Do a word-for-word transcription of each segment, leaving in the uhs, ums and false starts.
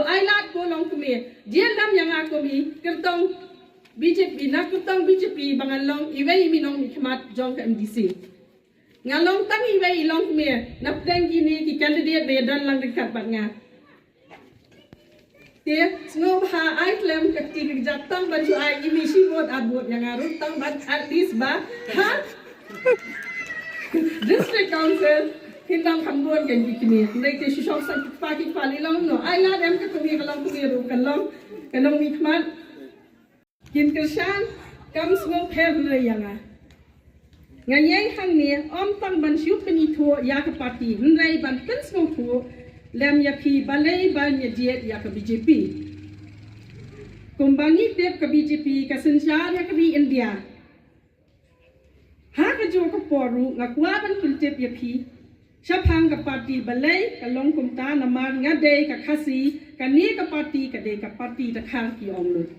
Ai lad ko longkmie, jia lam ïa nga kum i kyrtong B J P, na kyrtong B J P ba ngan long iwei i mi nongmihkhmat jong ka M D C. Nga long tang iwei i longkmie na pdeng kine ki candidate ba ïadon lang ryngkat bad nga. Te sngewbha ai khlem ka kti ka kjat tang ban shu ai i mi shi vote ar vote ïa nga ruh tang ban at least ba ha District Council kin dang kham bun kan ki kmie. Hynrei te shu shong sang ki kpa ki kpa lei long no. Ai lad em ka kmie ka longkmie ruh ka long ka nongmihkhmat. Kin kyrshan kam sngewpher hynrei ïa nga. Nga ïeng hangne ym tang ban shu pynithuh ïa ka party hynrei ban pynsngewthuh lem ïa phi balei ban ïa jied ïa ka B J P. Kumba ngi tip ka B J P ka synshar ïa ka ri India. Ha kajuh ka por ruh nga kwah ban pyntip ïa phi shaphang ka party balei ka long kumta namar nga dei ka Khasi, kane ka party ka dei ka party dkhar ki ong lut.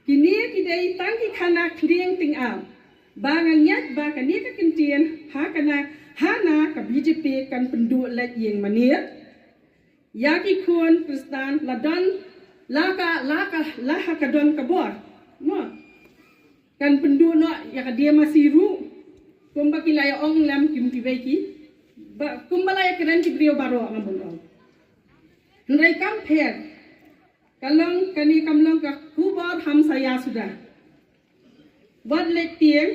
Kine ki dei tang ki khana khlieng tyngab ba nga ngeit ba kane ka kyntien ha kana ha na ka B J P kan pynduh leit ïing mane ïa ki khun Khristan la don la ka la ka la ha ka don ka bor. Mo kan pynduh noh ïa ka diamasi ruh kumba ki la ïa ong lem kim kiwei ki ba kumba la ïa kren ki briew baroh nga bun ong. Hynrei kam pher ka long kane kam long ka khubor hamsaïa suda. Wat leit tieng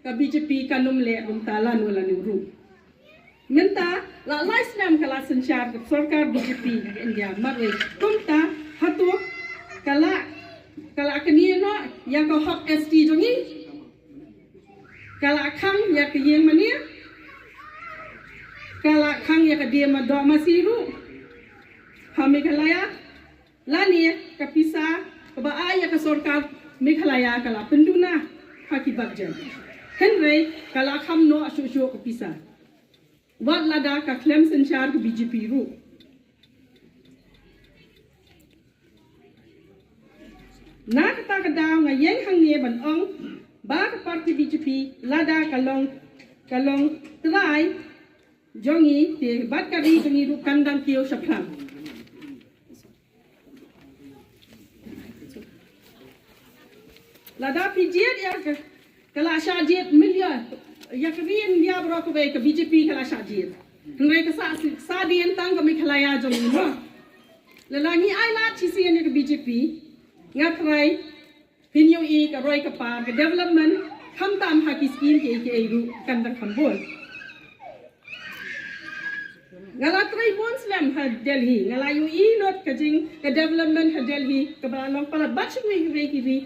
ka B J P kan ym leh kumta lano lano ruh. Mynta la lai snem ka la synshar ka sorkar B J P India marwei kumta hato ka la ka la knieh noh ïa ka hok S T jong ngi. Ka la khang ïa ka ïing mane ka la khang ïa ka diamasi ruh ha Meghalaya. Lane ka pisa kaba ai ïa ka sorkar Meghalaya ka la pynduna ha ki budget. Hynrei ka la kham noh shuh shuh ka pisa. Wat lada ka khlem synshar ka B J P ruh. Na kata ka daw nga ïeng hangne ban ong ba ka party B J P lada ka long ka long trai jong ngi te bad ka ri jong ngi ruh kan dang kiew shaphrang. Lada phi jied ïa ka ka la shah jied million ïa ka ri India baroh kawei ka B J P ka la shah jied. Hynrei ka sa sa dien tang ka Meghalaya jong ngi mo. Lada ngi ai lad shisien ïa ka B J P nga trai phin ïohi ka roi ka par ka development khamtam ha ki scheme kiei kiei ruh kan dang kham bun. Nga la trei bun slem ha Delhi nga la ïohi lut ka jing ka development ha Delhi kaba la long palat bad shuh kiwei kiwei ki ri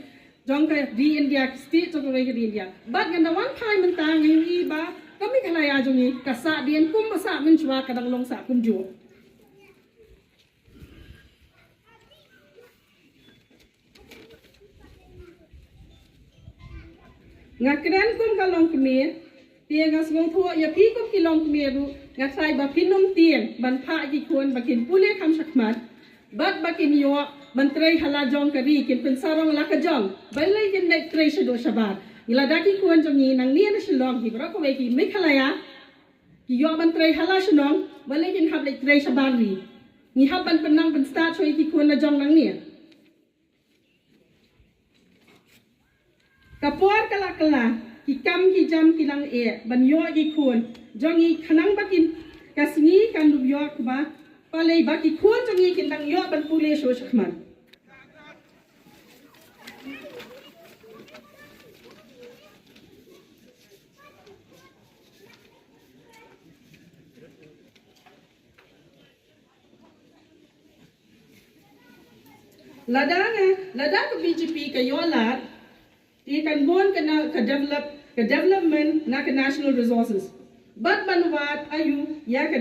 jong ka ri India ki state jong ka ri India. Bad ngan da wan phai mynta nga ïohi ba ka Meghalaya jong ngi ka sah dien kumba sah mynshuwa ka dang long sah kumjuh. Nga kren kum ka longkmie te nga sngewthuh ïa phi kum ki longkmie ruh nga trai ba phin ym tieng ban phah ki khun ba kin pule kham shakhmat bad ba kin ïoh ban trei ha la jong ka ri kin pynsarong la ka jong balei kin leit trei shaduh shabar. Lada ki khun jong ngi nangne na Shillong hi baroh kawei ki Meghalaya ki ïoh ban trei ha la shnong balei kin hap leit trei shabar ri. Ngi hap ban pynnang pynstad shuh ïa ki khun la jong nangne. Ka por ka la kylla ki kam ki jam ki nang eh ban ïoh ki khun jong ngi khnang ba kin ka sngi kan dup ïoh kba palei ba ki khun jong ngi kin nang ïoh ban pule shuh shakhmat. Lada nga lada ka B J P ka ïoh lad te kan bun ka na ka develop ka development na ka national resources. Bad ban wad ayu ïa ka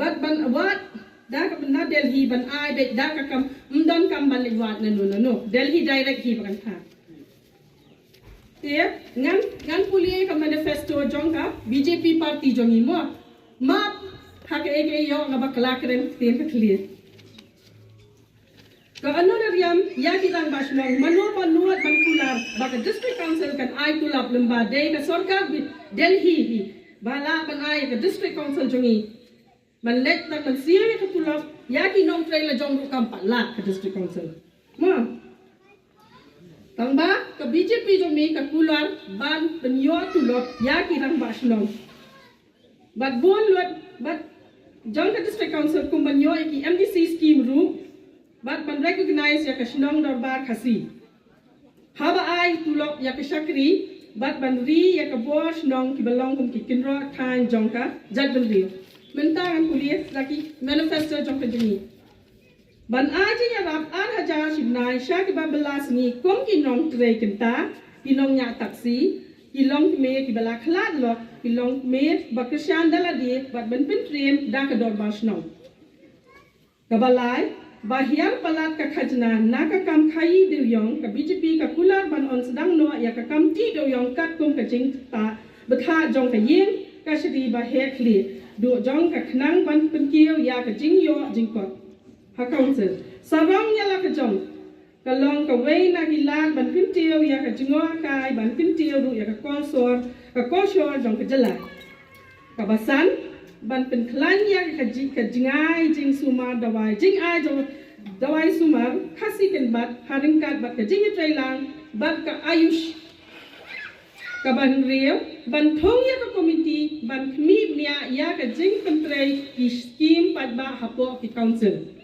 bad ban wad da ka na Delhi ban ai bad da ka kam ym don kam ban leit wad nano nano Delhi direct hi ba kan kha. Te ngan ngan pule ka manifesto jong ka B J P party jong i mo. Map ha ka eke ïoh nga ba kla kren te ka clear. Ka honorarium ïa ki rangbah shnong mano ba nud ban kular ba ka district council kan ai kulap lem ba dei ka sorkar Delhi hi ba la ban ai ka district council jong i. Ban leit ban ban siew ïa ka tulop ïa ki nongtrei la jong ruh kam pat lah ka District Council. Ma. Tang ba ka B J P jong me ka kular ban pynïoh tulop ïa ki rangbah shnong. Bad bun lut bad jong ka District Council kum ban ïoh ïa ki M D C scheme ruh bad ban recognize ïa ka shnong dorbar Khasi. Haba ai tulop ïa ka shakri bad ban ri ïa ka bor shnong kiba long kum ki kynroh thaiñ jong ka jaitbynriew. Mynta ngan pule la ki manifesto jong ka jong ngi. Ban ai jingïarap ar hajar shibnai sha kiba bylla sngi kum ki nongtrei kynta, ki nongñiah taxi, ki longkmie kiba la khlad lok, ki longkmie ba kyrshan da lade bad ban pyntriem da ka dorbar shnong. Kaba lai, ba hiar palat ka khajna na ka kam khaïi dewïong, ka B J P ka kular ban ong sdang noh ïa ka kam tih dewïong katkum ka jingtah bthah jong ka ïing ka shri ba heh khlieh, duh jong ka khnang ban pynkiew ïa ka jingïoh jingkot ha Council. Sarong ïa la ka jong ka long kawei na ki lad ban kyntiew ïa ka jngohkai, ban kyntiew ruh ïa ka kolshor, ka kolshor jong ka jylla. Kaba san, ban pynkhlaiñ ïa ka ji-, ka jngai jingsumar dawai, jingai jong dawai sumar Khasi Kynbat ha ryngkat bad ka jingïatreilang bad ka AYUSH. Kaba hynriew, ban thung ïa ka komiti ban khmih bniah ïa ka jingpyntrei ki skim paidbah hapoh ki Council.